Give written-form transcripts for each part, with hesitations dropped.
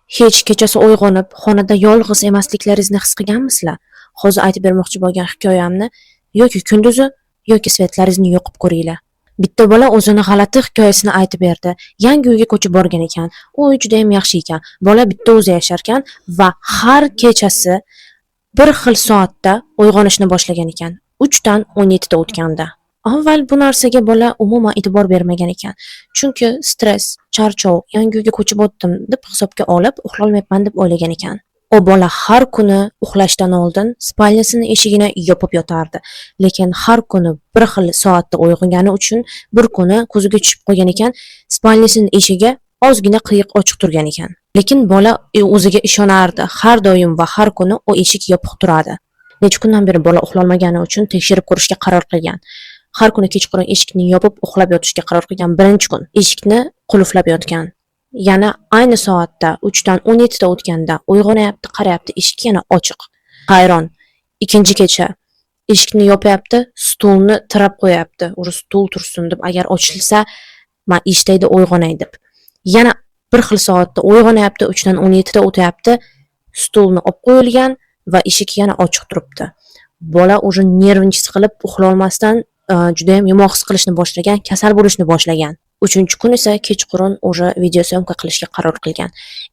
Hech kechasi uyg'onib, xonada yolg'iz emasliklaringizni his qilganmisizlar? Hozir aytib bermoqchi bo'lgan hikoyamni yoki kunduzi, yoki свет laringizni yoqib ko'ringlar. Bitta bola o'zini g'alati hikoyasini aytib berdi. Yangi uyga ko'chib borgan ekan. U uy judayam yaxshi ekan. Bola bitta o'zi yasharkan va har kechasi bir xil soatda uyg'onishni boshlagan ekan. 3 dan 17 ta o'tganda. Avval bu narsaga bola umuman e'tibor bermagan ekan. Chunki stress, charchov, yangi uyga ko'chib o'tdim deb hisobga olib, uxlolmayapman deb o'ylagan ekan. U bola har kuni uxlashdan oldin спальня sini eshigini yopib yotardi. Lekin har kuni bir xil soatda uyg'ongani uchun bir kuni ko'ziga tushib qolgan ekan, спальня sini eshigi ozgina qiyiq ochiq turgan ekan. Lekin bola o'ziga ishonardi. Har doim va har kuni u eshik yopiq turadi. Necha kundan beri bola uxlolmagani uchun tekshirib ko'rishga qaror qilgan. Har kuni kechqurun eshikni yopib uxlab yotishga qaror qilgan. Birinchi kun eshikni qulflab yotgan. Yana ayni soatda 3 dan 17 ta o'tganda uyg'onyapti, qarayapti, eshik yana ochiq. Hayron. Ikkinchi kecha eshikni yopyapti, stulni tirab qo'yapti. Уже stul tursin deb, agar ochilsa, man eshitayda uyg'onay deb. Yana bir xil soatda uyg'onyapti, 3 dan 17 ta o'tyapti. Stulni olib qo'yilgan va eshik yana ochiq turibdi. Bola уже нервничать qilib, uxlolmasdan judayam yomon his qilishni boshlagan, kasal bo'lishni boshlagan. Uchinchi kun esa kechqurun уже видеосъёмка qilishga qaror qilgan.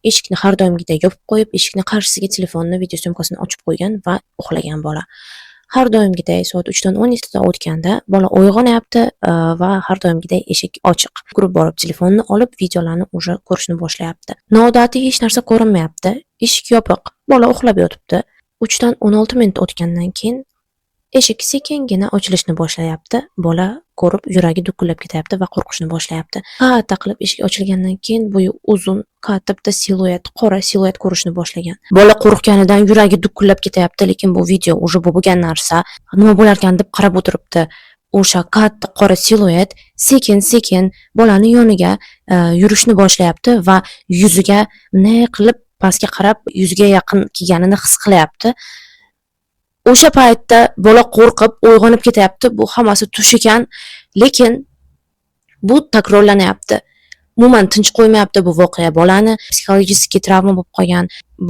Eshikni har doimgidek yopib qo'yib, eshikni qarshisiga telefonni видеосъёмка sini ochib qo'ygan va uxlagan bola. Har doimgidek soat 3 dan 17 ta o'tganda bola uyg'onyapti va har doimgidek eshik ochiq. Yugurib borib telefonni olib, videolarni уже ko'rishni boshlayapti. Noodatiy hech narsa ko'rinmayapti. Eshik yopiq. Bola uxlab yotibdi. 3 dan 16 minut o'tgandan keyin eshik sekingina ochilishni boshlayapti. Bola ko'rib, yuragi dukillab ketyapti va qo'rqishni boshlayapti. Katta qilib eshik ochilgandan keyin bo'yi uzun, katta bitta siluet, qora siluet ko'rishni boshlagan. Bola qo'rqganidan yuragi dukillab ketyapti, lekin bu video уже bu bo'lgan narsa. Nima bo'larkan deb qarab o'tiribdi. O'sha katta qora siluet sekin-sekin bolani yoniga yurishni boshlayapti va yuziga bunday qilib pastga qarab, yuziga yaqin kelganini his qilyapti. O'sha paytda bola qo'rqib uyg'onib ketyapti. Bu hammasi tush ekan, lekin bu takrorlanyapti. Umuman tinch qo'ymayapti bu voqea bolani. Психологический travma bo'lib qolgan.